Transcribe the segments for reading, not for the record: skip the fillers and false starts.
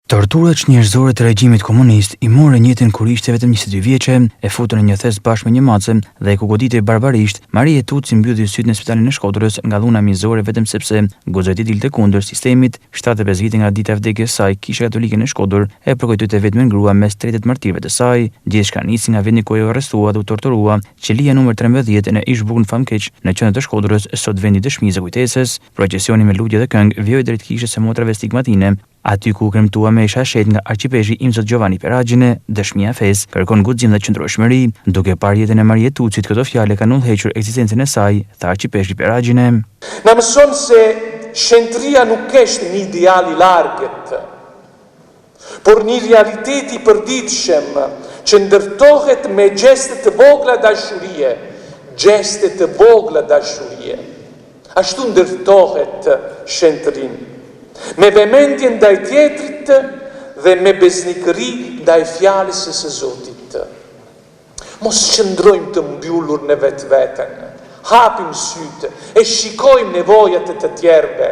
Torturat çnjerëzore të regjimit komunist i morën jetën kur ishte vetëm 22 vjeçe, e futën në një thes bashkë me një mace dhe ku goditej barbarisht, Marie Tuci mbylli sytë në spitalin e Shkodrës nga dhuna mizore vetëm sepse guxoi t'i dilte kundër sistemit. 75 vite nga dita e vdekjes së saj, Kisha Katolike në Shkodër e përkujtoi të vetmen grua mes 30 martirëve të saj. Gjithçka nisi nga vendi ku ajo u arrestua dhe u torturua, qelia numër 13 në ish-burgun famkeq në qendër të Shkodrës, sot vendi i dëshmisë dhe kujtesës. Procesioni me lutje dhe këngë vijoi drejt kishës së motrave stigmatine, aty ku u kremtua mesha e shenjtë nga arqipeshkvi Imzot Giovanni Peragine, dëshmia e fesë kërkon guxim dhe qëndrueshmëri. Duke parë jetën e Marie Tucit, këto fjalë e kanë udhëhequr ekzistencën e saj, tha arqipeshkvi Peragine. Na mëson se shenjtëria nuk është një ideal i largët, por një realitet i përditshëm që ndërtohet me gjeste të vogla dashurie, gjeste të vogla dashurie. Ashtu ndërtohet shenjtërinë, me vëmendje ndaj tjetrit dhe me besnikëri ndaj fjalës së Zotit. Mos qëndrojmë të mbyllur në vetveten, hapim sytë e shikojmë nevojat e të tjerëve,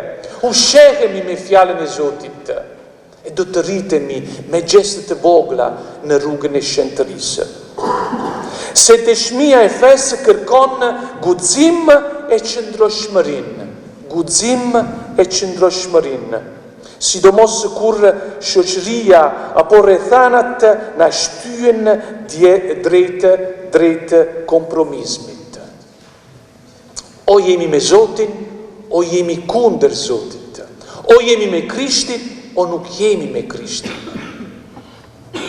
ushqehemi me fjalën e Zotit. E do të rritemi me gjeste të vogla në rrugën e shenjtërisë. Se dëshmia e fesë kërkon guxim e qëndrueshmërinë, guxim e qëndrueshmërinë, sidomos kur shoqëria apo rrethanat na shtyjnë drejt drejt kompromismit. O jemi me Zotin, o jemi kundër Zotit. O jemi me Krishtin, o nuk jemi me Krishtin.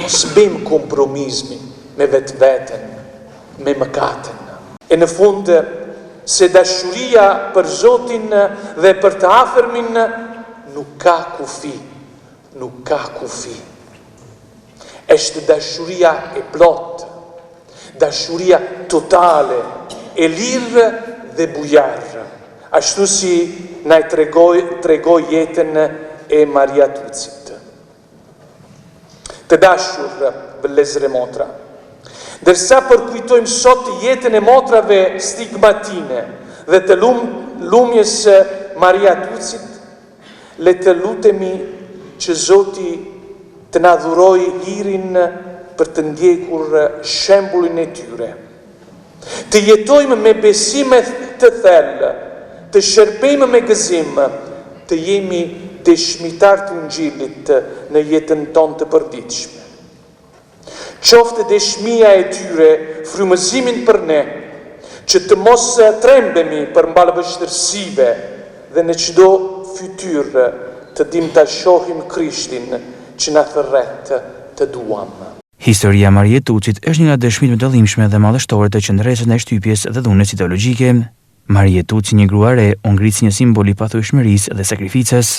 Mos bëjmë kompromizmin me vetveten, me mëkatin. E në fund, se dashuria për Zotin dhe për të afërmin nuk ka kufi, nuk ka kufi. Është dashuria e plotë, dashuria totale, e lirë dhe bujarë, ashtu si na e tregoi, tregoi jetën e Maria Tucit. Të dashur vëllezër e motra, ndërsa përkujtojmë sot jetën e motrave stigmatine dhe të lum, lumjes së Maria Tucit, Le të lutemi që Zoti të na dhurojë hirin për të ndjekur shembullin e tyre. Të jetojmë me besim të thellë, të shërbejmë me gëzim, të jemi dëshmitarë të Ungjillit në jetën tonë të përditshme. Qoftë dëshmia e tyre frymëzimin për ne, që të mos trembemi përballë vështirësive dhe në çdo fytyrë të dimë ta shohim Krishtin që na thërret të duam. Historia e Marie Tucit është një nga dëshmitë më të dhimbshme dhe madhështore të qëndresës ndaj shtypjes dhe dhunës ideologjike. Marie Tuci, një grua e re, u ngrit si një simbol i pathyeshmërisë dhe sakrificës.